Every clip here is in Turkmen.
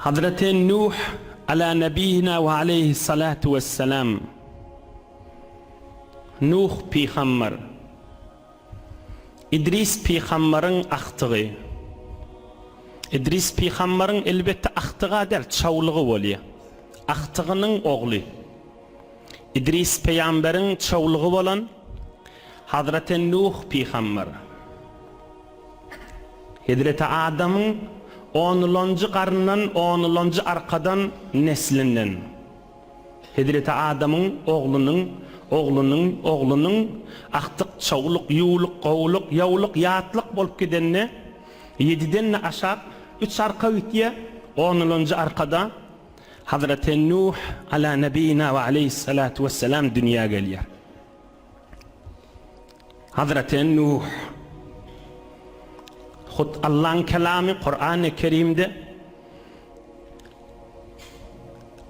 Hazreti Nuh ala nebiyina we aleyhi salatu wesselam Nuh pygamber Idris pygambaryň agtygy Idris pygambaryň elbetde agtyga däl çawlygy bolýa agtygynyň ogly Idris pygamberiň çawlygy bolan Hazreti Nuh pygamber. Hezreti Adamyň onulanjy garyndan onulanjy arkadan neslinden. Hezreti Adamyň oglunyň oglunyň oglunyň agtyk, çowluk, ýuwluk, gowluk, ýawluk, ýatlyk bolup gidende ýediden-de aşak üç arka gitýär, onulanjy arkada Hazreti Nuh ala nebina we aleýhissalatu wessalam dünýä gelýär. Hazreti Nuh Hut Allaň kelamy Kurany Kerimde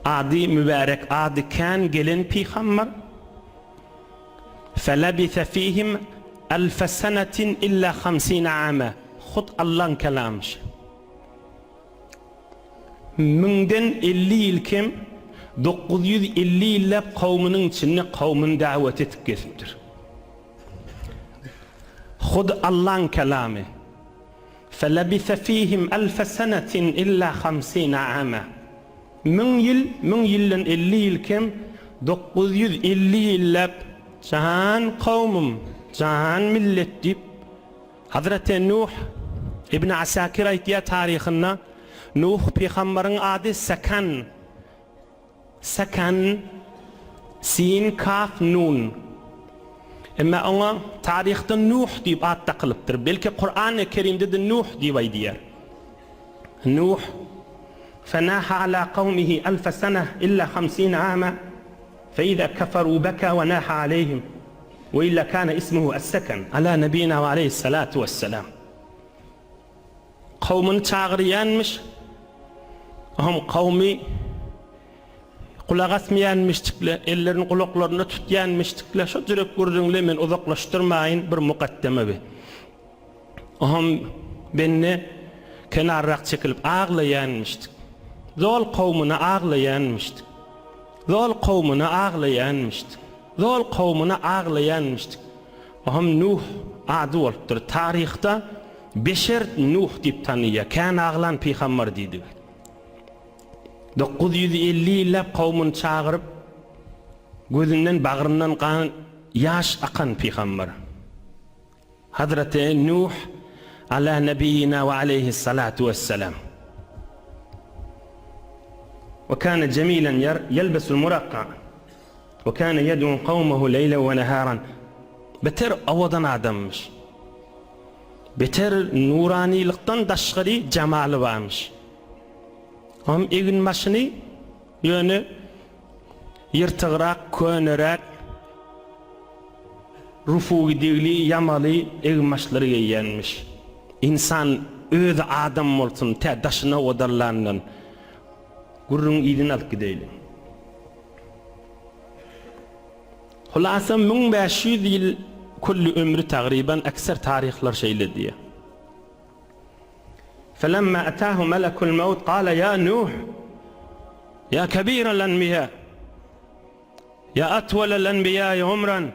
ady mübärek ady kän gelen pygamber Felabise fihim elfe senetin illa hamsine ame Hut Allaň kelamy şu. Müňden 50 ýyl kem 950 ýyllap kowmunyň içinde kowmuny dawet etip gezipdir. Hut Allaň kelamy, Felabise fihim elfe senetin illa hamsine ama. Müň ýyl, müň ýyldan 50 ýyl kem, 950 ýyllap jan kowmum, jan millet diýip, Hazreti Nuh, Ibn Asakir aýtýar taryhynda, Nuh pygambaryň ady Sekan, Sekan, Sin, Kaf, Nun. Emma oňa taryhda Nuh diýip at dakylypdyr. Belki Kurany Kerimde-de Nuh diýip aýdýar. Nuh, Fenaha ala kawmihi alfa sanah illa hamsina ama, fe iza kafaru beka we naha aleyhim. We illa kana ismuhu es-seken, ala nebina we aleýhissalatu wesselam. Kowmuny çagyrýanmyş, ohm kowmy gulak asmaýanmyşdykle, ellerini gulaklarynda tutýanmyşdykle, şo jürek gürrüňle men uzaklaşdyrmaýyn bir mukaddeme bi. Ohm bende kenarrak çekilip aglaýanmyşdyk. Zol kowmuna aglaýanmyşdyk. Zol kowmuna aglaýanmyşdyk. Zol kowmuna aglaýanmyşdyk. Ohm Nuh ady bolupdyr. Taryhda Beşer Nuh diýip tanyýar. Kän aglan pygambar diýdigi. 950 ýyllap kowmuny çagyryp, gözünden bagryndan gan ýaş akan pygambar. Hazreti Nuh ala nebiyina we aleyhissalatu wesselam. We kana jemilen ýelbesul murakka we kana ýed'u kawmehu leýlen we neharan. Beter owadan adammyş. Beter nuranylykdan daşgary jemaly barmyş. Onuň egin-başyny ýöne ýyrtygrak, köneräk, Rufugy degli, ýamaly egin-başlary geýýänmiş. Ynsan özi adam bolsun, tä daşyna owarlandan. Gürrüňiň yzyny alyp gideýliň. Hulasa 1500 ýyl külli ömri tagryban ekser taryhlar şeýle diýýär. Felemma atahu melekul mewt kale ýa Nuh, ýa kebiral enbiýa, Ýa atwalal enbiýai umran,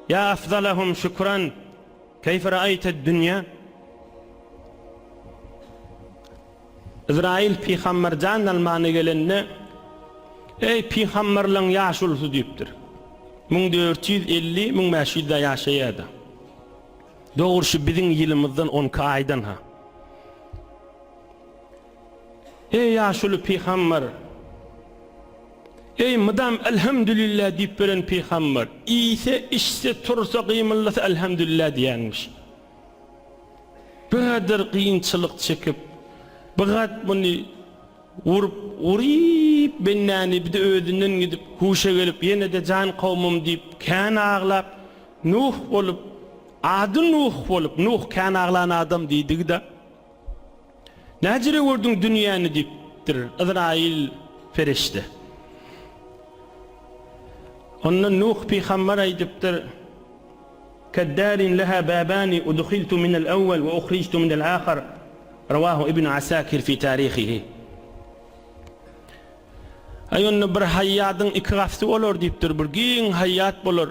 Ýa afzalahum şükran, Keýfe ra'aýted dünýä? Yzraýyl pygamber jan almana gelende, Eý, pygamberleň ýaşulusy diýipdir. 1450, 1500 da ýaşaýardy. Dogrusy biziň ýylymyzdan on iki aýdan-ha. Eý, ýaşuly pygamber! Eý, mydam Elhamdülillah diýip beren pygamber! Iýse, içse, tursa, gymyldasa Elhamdülillah diýýänmiş. Bu gadyr kynçylyk çekip, bu gat muny urup, uryp bendäni bir-de özünden gidip, huşa gelip, ýene-de jan kowmum diýip, kän aglap, Nuh bolup, ady Nuh bolup, Nuh kän aglan adam diýdigi-de, Näjere gördüň dünýäni diýipdir Yzraýyl perişde. Onda Nuh pygamber aýdypdyr, Keddarin leha babani udhiltu minel awwal we uhrijtu minel ahar. Rawahu Ibn Asakir fi tarihihi. Aý onda bir haýýadyň iki gafsy bolar diýipdir, bir giň haýýat bolar.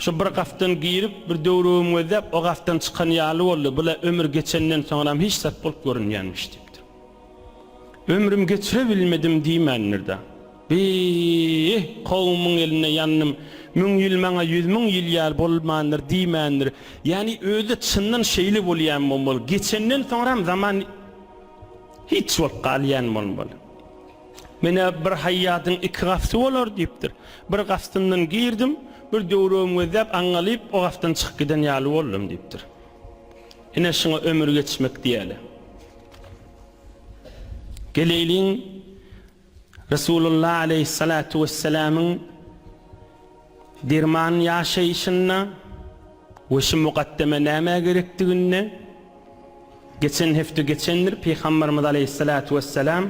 Şo bir gafdan girip, bir döwrügim gözläp, o gafdan çykan ýaly boldy, bula ömür geçenden soňram hiç zat bolup görünýänmiş diýipdir. Ömrüm geçirebilmedim diýmändir-de. Bi-ih, kowumyň elinde ýandym, müň ýyl maňa 100 müň ýyl ýaly bolmandyr diýmändir. Ýagny özi çyndan şeýle bolýan bolmaly. Geçenden soňram zaman hiç bolup galýan bolmaly. Menä bir haýýadyň iki gafsy bolar diýipdir. Bir gafsyndan girdim, bir döwregimi gözläp aňňalyp, o gafdan çykyp giden ýaly boldum diýipdir. Ine şuňa ömür geçmek diýeli. Geleýliň Resulullah aleýhissalatu wessalamyň derman ýaşaýşynda we şu mukaddeme nämä gerekdiginde geçen hepde geçendir Pygamberimiz aleýhissalatu wessalam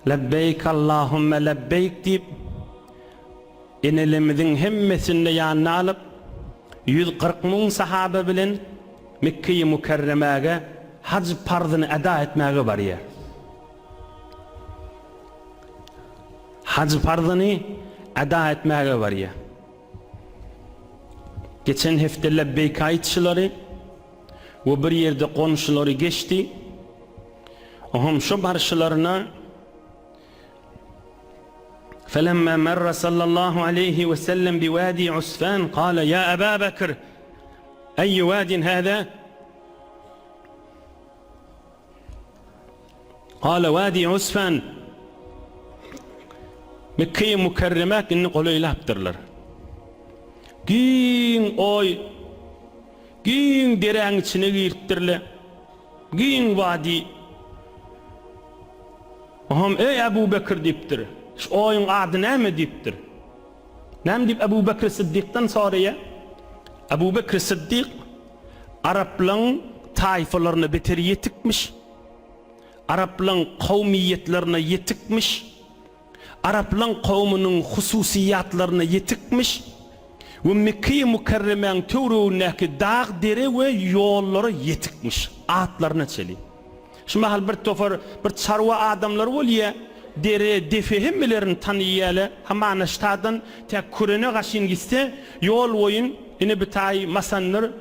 Lebbeýk Allahümme lebbeýk diýip enelerimiziň hemmesini ýanyna alyp 140 müň sahaba bilen Mekgeýi Mükerremäge haj parzyny eda etmäge barýar. Haj parzyny eda etmäge barýar. Geçen hepde lebbeýk aýtşylary we bir ýerde gonşulary geçdi. Oňam şo barşylaryna Felemma merra sallallahu aleýhi we sellem bi wadi Usfan kale ýa Eba Bekr eýýu wadin hâzâ? Kale wadi Usfan Mekge-i Mükerremä indi golaýlapdyrlar. Giň oý, giň deräň içine giripdirler. Giň wadi. Oňam, Eý, Ebu Bekr diýipdir. Şu oýuň ady näme diýipdir. Näme diýip Ebu Bekr Syddykdan soraýar. Ebu Bekr Syddyk Araplaň taýfalaryna beter ýetikmiş. Araplaň kowmyýetlerine ýetikmiş. Araplaň kowmunyň hususyýatlaryna ýetikmiş we Mekgeýi Mükerremäň töwregindäki dag, dere we ýollara ýetikmiş, atlaryna çeli. Şu mahal bir topar bir çarwa adamlar bolýa, dere, depe hemmelerini tanyýale, hamana ştadan tä Kürene gaşyn gitse, ýol boýun ine bi taý masandyr,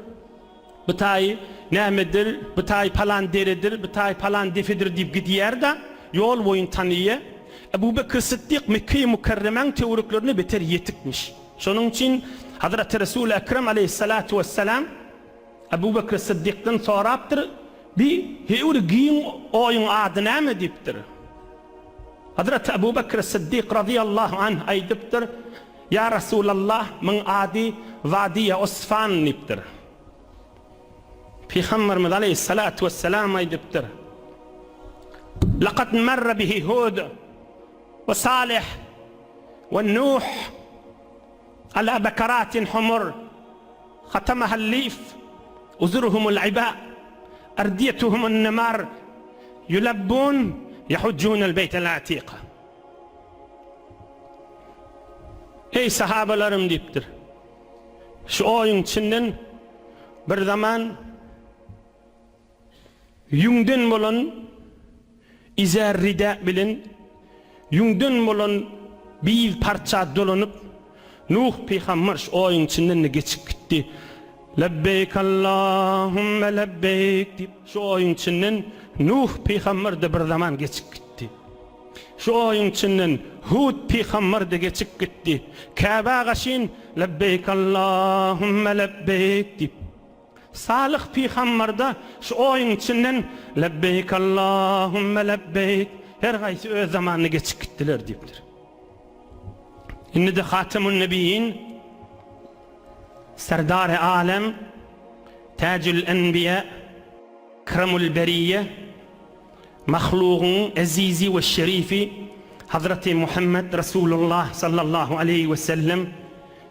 Bu taý nämedir, bu taý palan deredir, bu taý palan depedir diýip gidýär-de, ýol boýuny tanyýa. Ebu Bekr Sytdyk Mekgeýi Mükerremäň töwereklerine beter ýetikmiş. Şonuň üçin Hazraty Resuly Ekrem aleýhissalatu wessalam Ebu Bekr Syddykdan sorapdyr, Bi höwri giň oýuň ady näme diýipdir. Hazraty Ebu Bekr Syddyk razyýallahu anh aýdypdyr, Ýa Resulallah, muň ady Wadiýa Usfan diýipdir. Pygamberimiz aleýhissalatu wessalam aýdypdyr, Laqad marra bihi Hud we Salih we Nuh ala bakaratin humur hatamahal lif uzruhumul iba ardiyatuhumun namar yulabbun yahujjunal beýtel atiqa. Eý, sahabalarym! diýipdir. Şu oýuň içinden bir zaman ýüňden bolan izär-ridä bilen ýüňden bolan bir parça dolanyp, Nuh pygamber şu oýuň içinden-de geçip gitdi. Lebbeýk Allahümme lebbeýk diýip, şu oýuň içinden Nuh pygamber-de bir zaman geçip gitdi. Şu oýuň içinden Hud pygamber-de geçip gitdi. Käbä gaşyn Lebbeýk Allahümme lebbeýk diýip. Salyh pygamber-de şu oýuň içinden Lebbeýk Allahümme lebbeýk her haýsy öz zamanynda geçip gitdiler diýipdir. Indi-de Hatemun Nebiýin, Serdary Alem, Täjül Enbiýa, Kremul Beriýe, Mahlugyň ezizi we şerifi Hazraty Muhammet Resulullah sallallahu aleýhi we sellem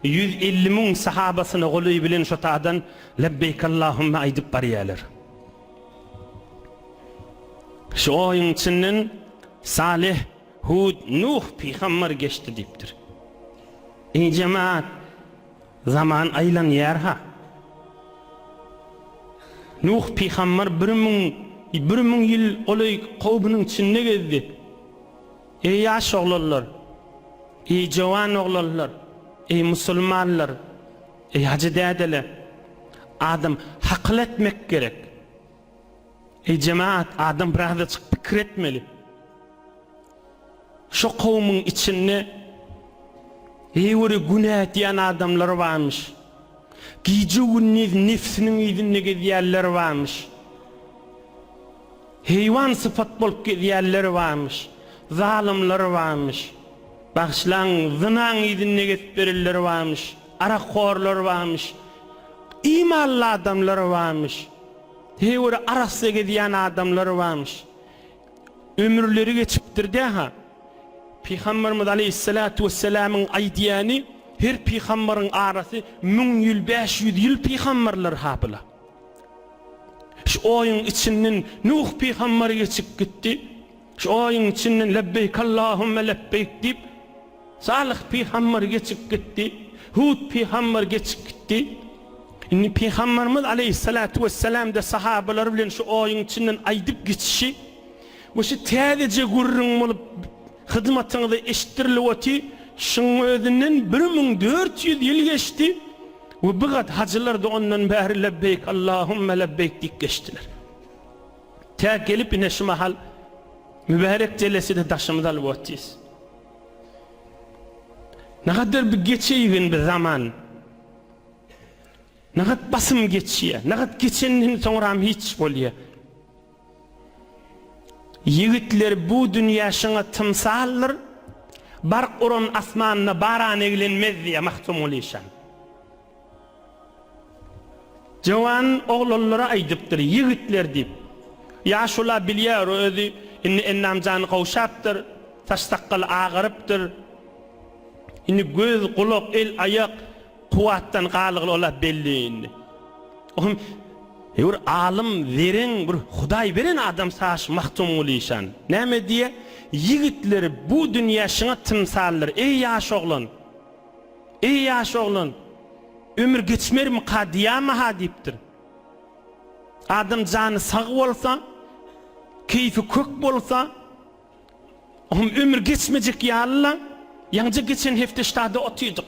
150 müň sahabasyna goly bilen şo tadan Lebbeýk Allahümme aýdyp barýarlar. Şu oýuň içinden Salih, Hud, Nuh pygamber geçdi diýipdir. Eý jemaat, zaman aýlanýar-ha. Nuh pygambar 1000, 1000 ýyl olaý kowmunyň içinde gezdi. Eý ýaş oglanlar! Eý jowan oglanlar! Eý musulmanlar! Eý hajy dädeler! Adam hakyl etmek gerek. Eý jemaat, adam birazajyk pikir etmeli. Şo kowumyň içinde heýwere günä edýän adamlar barmyş. Gije-gündiz nebsiniň yzynda gezýänler barmyş. Heýwan sypat bolup gezýänler barmyş. Zalymlar barmyş. Bagyşlaň, zynaň yzynda gezip berenler barmyş. Arakhorlar barmyş. Imanly adamlar barmyş. Heýwere arassa gezýän adamlar barmyş. Ömürleri geçipdir-dä-ha. Pygamberimiz aleýhissalatu wessalamyň aýdýany, her pygambaryň arasy müň ýyl, 500 ýyl pygamberler habyla. Şu oýuň içinden Nuh pygamber geçip gitdi. Şu oýuň içinden lebbeýk Allahümme lebbeýk diýip Salyh pygamber geçip gitdi. Hud pygamber geçip gitdi. Indi pygamberimiz aleýhissalatu wessalam-da sahabalary bilen şu oýuň içinden aýdyp geçişi we şu täzeje gürrüň bolup hyzmatyňyza eşitdirilip oty, şuň özünden 1400 ýyl geçdi we bu gat hajylar-da ondan bäri lebbeýk Allahümme lebbeýk diýip geçdiler. Tä gelip ine şu mahal mübärek jelesede daşymyzy alyp otyrys. Nagadar bir geçeýgin bir zaman. Nagat basym geçýär. Nagat geçenden soňram hiç bolýar. Ýigitler bu dünýä şyňa tymsaldyr, Bark uran asmanda baran eglenmez diýýär Magtymguly şan. Jowan oglanlara aýdypdyr, ýigitler diýip. Ýaşula bilýär özi, indi endam-jany gowşapdyr, saç-sakgaly agarypdyr. Indi göz, gulak, el, aýak kuwwatdan galygyly ola belli indi. Ohm bir alym, zereň, bir Hudaý beren adam saş Magtymguly işan. Näme diýýär? Ýigitler, bu dünýä şyňa tymsaldyr. Eý ýaş oglan! Eý ýaş oglan! Ömür geçmermika diýýärmi-ha diýipdir. Adam jany sag bolsa, keýpi kök bolsa, Ohm ömür geçmejek ýaly-la, ýaňja geçen hepde ştada otyrdyk.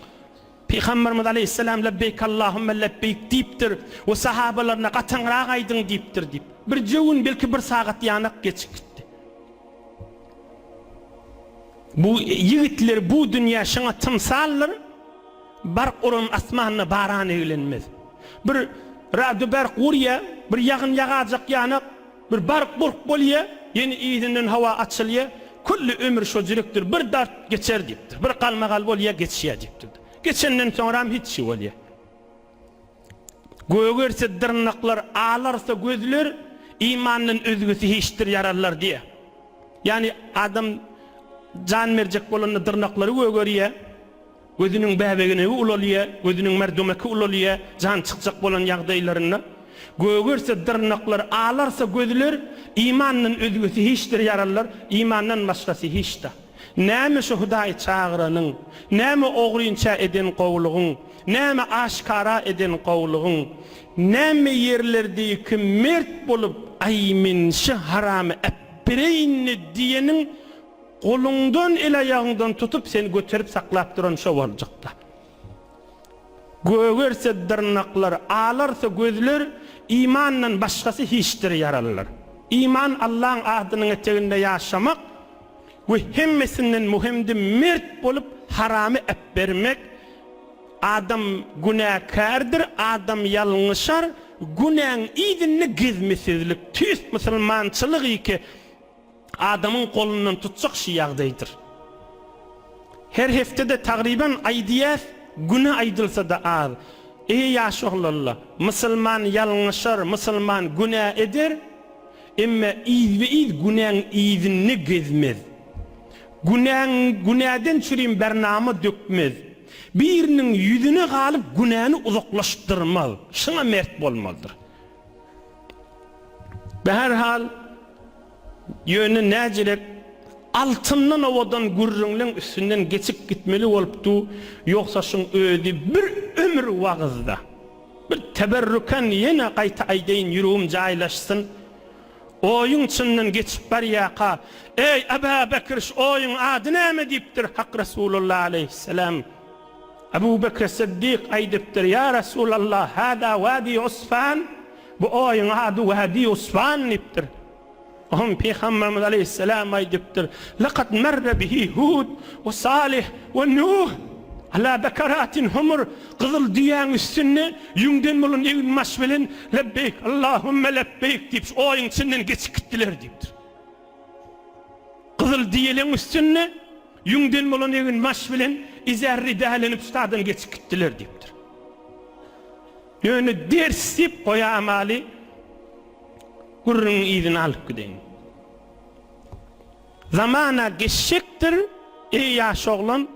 Pygamberimiz aleýhissalam Lebbeýk Allahümme lebbeýk diýipdir we sahabalaryna gataňrak aýdyň diýipdir diýip. Birje gün, belki bir sagat ýanak geçip gitdi. Bu ýigitler bu dünýä şoňa tymsaldyr, bark uran asmanda baran eglenmez. Bir rady-berk urýa, bir ýagyn ýagajak ýanak, Bir bark-burk bolýa, ýene yzyndan howa açylýa, külli ömür şo jürekdir, bir dart geçer diýipdir. Bir galmagal bolýa, geçýä diýipdir. Geçenden soňram hiç şey bolýa. Gögerse dyrnaklar, alarsa gözler, imandan özgesi hiçdir ýararlar diýýä. Ýagny adam jan berjek bolanda dyrnaklary gögerýä. Gözüniň bäbegenegi ulalýar, gözüniň merdomeki ulalýar, jan çykjak bolan ýagdaýlarynda. Gögerse dyrnaklar, alarsa gözler, imandan özgesi hiçdir ýaralylar, imandan başgasy hiç-da. Näme şu Hudaýy çagyranyň, näme ogrynça eden gowulygyň, näme aşkara eden gowulygyň, näme ýerlerdeki mert bolup, aý men şy haramy äpbereýin-le diýeniň, Goluňdan, el-aýagyňdan tutup, seni göterip saklap duran şo boljakda. Gögerse dyrnaklar, alarsa gözler, imandan başgasy hiçdir ýaralylar. Iman Allaň adynyň eteginde ýaşamak we hemmesinden muhimdi mert bolup haramy äpbermek. Adam günäkärdir, adam ýalňyşar, günäň yzynda gezmesizlik tüýs musulmançylyk ike. Adamyň golundan tutjak şy ýagdaýdyr. Her hepdede tagryban aýdýas, güne aýdylsada az. Eý ýaş oglanlar, musulman ýalňyşar, musulman günä eder, emme yzbe-yz günäň yzynda gezmez. Günäň günäden çürim bernama dökmez. Biriniň ýüzüne galyp günäni uzaklaşdyrmaz. Şyňa mert bolmalydyr. Bäherhal, ýöne näjirek altyndan owadan gürrüňleň üstünden geçip gitmeli bolupdy, ýogsa şuň özi bir ömür wagyzda. Bir teberrüken ýene gaýta aýdaýyn ýüregim jaýlaşsyn. Oýuň çyndan geçip barýaka, Eý, Aba Bekr, şu oýuň ady näme diýipdir Hak Resulullah aleýhisselam. Abu Bekr Syddyk aýdypdyr, Ýa Resulallah, hada Wadi Usfan, bu oýuň ady Wadi Usfan diýipdir. Oňa Pygamberimiz aleýhissalam aýdypdyr, Lekad merre bihi Hud we Salyh we Nuh ala bekaratin humur, gyzyl düýäň üstünde ýüňden bolan eginbaş bilen Lebbeýk, Allahümme lebbeýk diýip şu oýuň içinden geçip gitdiler diýipdir. Gyzyl düýeleň üstünde ýüňden bolan eginbaş bilen izär-ridälenip şu taýdan geçip gitdiler diýipdir. Ýöne ders diýip goýamaly. Gürrüňiň yzyny alyp gideýin. Zamana geçjekdir, eý ýaş oglan,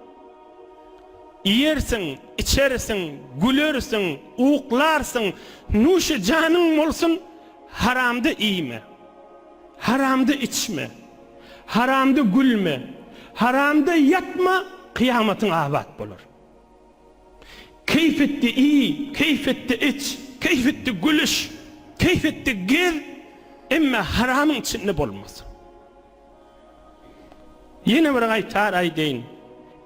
Iýersiň, içersiň, gülersiň, uklarsyň, nuşy janyň bolsun, haramda iýme, haramda içme, haramda gülme, haramda ýatma, kyýamatyň abat bolar. Keýp etdi iý, keýp etdi iç, keýp etdi gülüş, keýp etdi gez, emme haramyň içinde bolmasyn. Ýene bir gaýtar aýdaýyn,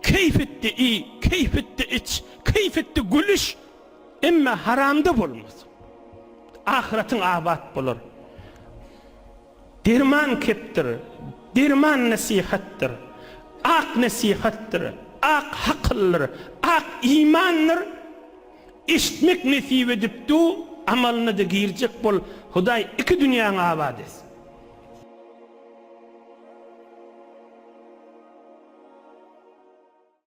keýp etdi iý, keýp etdi iç, keýp etdi gülüş, emme haramda bolmasyn. Ahyratyň abat bolar. Derman kepdir, derman nesihatdyr, ak nesihatdyr, ak hakyldyr, ak imandyr, eşitmek nesip edip du, amalyna-da girjek bol, Hudaý iki dünýäňi abat etsin.